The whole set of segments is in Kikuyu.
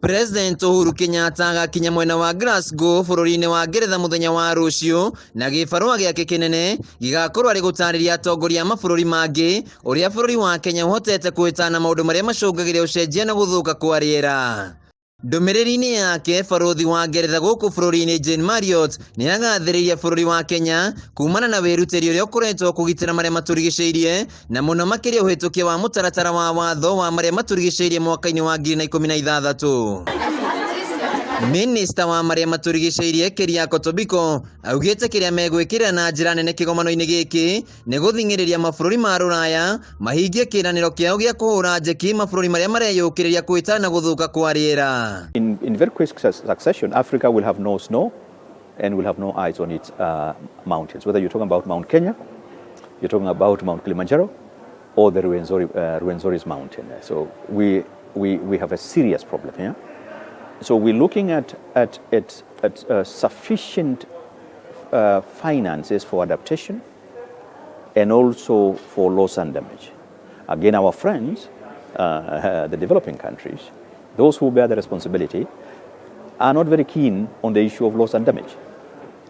President Uhuru Kenyatta agakinya mwena wa Glasgow bũrũri-inĩ wa Ngeretha mũthenya wa rũciũ na gĩbarũa gĩake kĩnene gĩgakorwo arĩ gũtarĩria atongoria a mabũrũri mangĩ ũrĩa bũrũri wa Kenya ũhotete kũhĩtana maũndũ marĩa macũngagĩria ũcenjia na gũthũka kwa rĩera. Ndũmĩrĩri-inĩ yake barũthi wa Ngeretha gũkũ bũrũri-inĩ Jane Marriott nĩ agathĩrĩirie bũrũri wa Kenya kumana na wĩrutĩri ũrĩa ũkoretwo kũgitĩra marĩa matũrigicĩirie na mũno makĩria ũhĩtũkia wa mũtaratara wa watho wa marĩa matũrigicĩirie mwaka-inĩ wa 2016. Minista wa marĩa matũrigicĩirie Keriako Tobiko augĩte kĩrĩa megwĩkĩrĩra na njĩra nene kĩgomano-inĩ gĩkĩ nĩ gũthing'ĩrĩria mabũrũri ma rũraya mahingie kĩĩranĩro kĩao gĩa kũhũra njeki mabũrũri marĩa mareyũkĩrĩria kũhĩtana na gũthũka kwa rĩera. In very quick succession, Africa will have no snow and will have no ice on its mountains. Whether you're talking about Mount Kenya, you're talking about Mount Kilimanjaro, or the Ruwenzori's mountain. So we have a serious problem here. So we're looking at sufficient finances for adaptation and also for loss and damage. Again, our friends, the developing countries, those who bear the responsibility, are not very keen on the issue of loss and damage.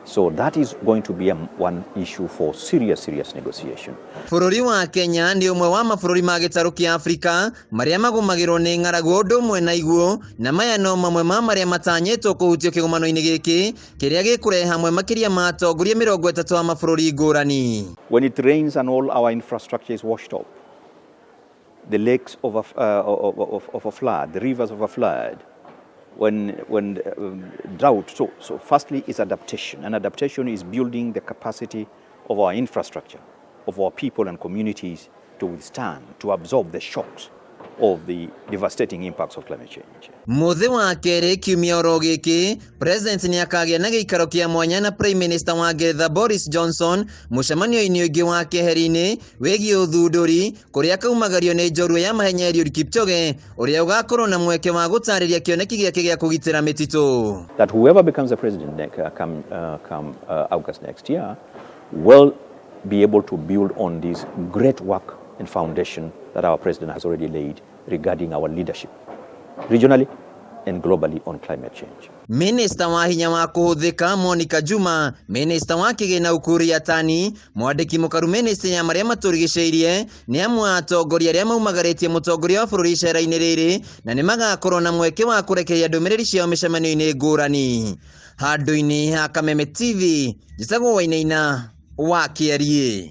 So that is going to be one issue for serious, serious negotiation. Bũrũri wa Kenya nĩ ũmwe wa mabũrũri ma gĩtarũ kĩa Afrika marĩa magũmagĩrwo nĩ ng'aragu ũndũ ũmwe na iguũ, na maya no mamwe ma marĩa matanyĩtwo kũhutio kĩgomano-inĩ gĩkĩ kĩrĩa gĩkũrehe hamwe makĩria ma atongoria 30 a mabũrũri ngũrani. When it rains and all our infrastructure is washed up, the lakes overflood, the rivers overflood, when drought, so firstly is adaptation, and adaptation is building the capacity of our infrastructure, of our people and communities to withstand, to absorb the shocks of the devastating impacts of climate change. Mũthĩ wa kerĩ kiumia oro gĩkĩ, President nĩ akagĩa na gĩikaro kĩa mwanya na Prime Minister wa Ngeretha Boris Johnson mũcemanio-inĩ ũngĩ wa keheri-inĩ wĩgiĩ ũthundũri kũrĩa akaumagario nĩ njorua ya mahenya Eliud Kipchoge ũrĩa ũgakorwo na mweke wa gũtarĩria kĩoneki gĩake gĩa kũgitĩra mĩtitũ. That whoever becomes the president come August next year will be able to build on this great work and foundation that our president has already laid regarding our leadership regionally and globally on climate change. Minista wa hinya wa kũhũthĩka Monica Juma, minista wa kĩgĩna Ukur Yatani, mwandĩki mũkaru ministry ya marĩa matũrigicĩirie nĩ amwe a atongoria arĩa maumagarĩtie mũtongoria wa bũrũri icera-inĩ rĩrĩ na nĩ magakorwo na mweke wa kũrekereria ndũmĩrĩri ciao mĩcemanio-inĩ ngũrani. Handũ-inĩ ha Kameme TV, njĩtagwo Wainaina wa Kĩariĩ.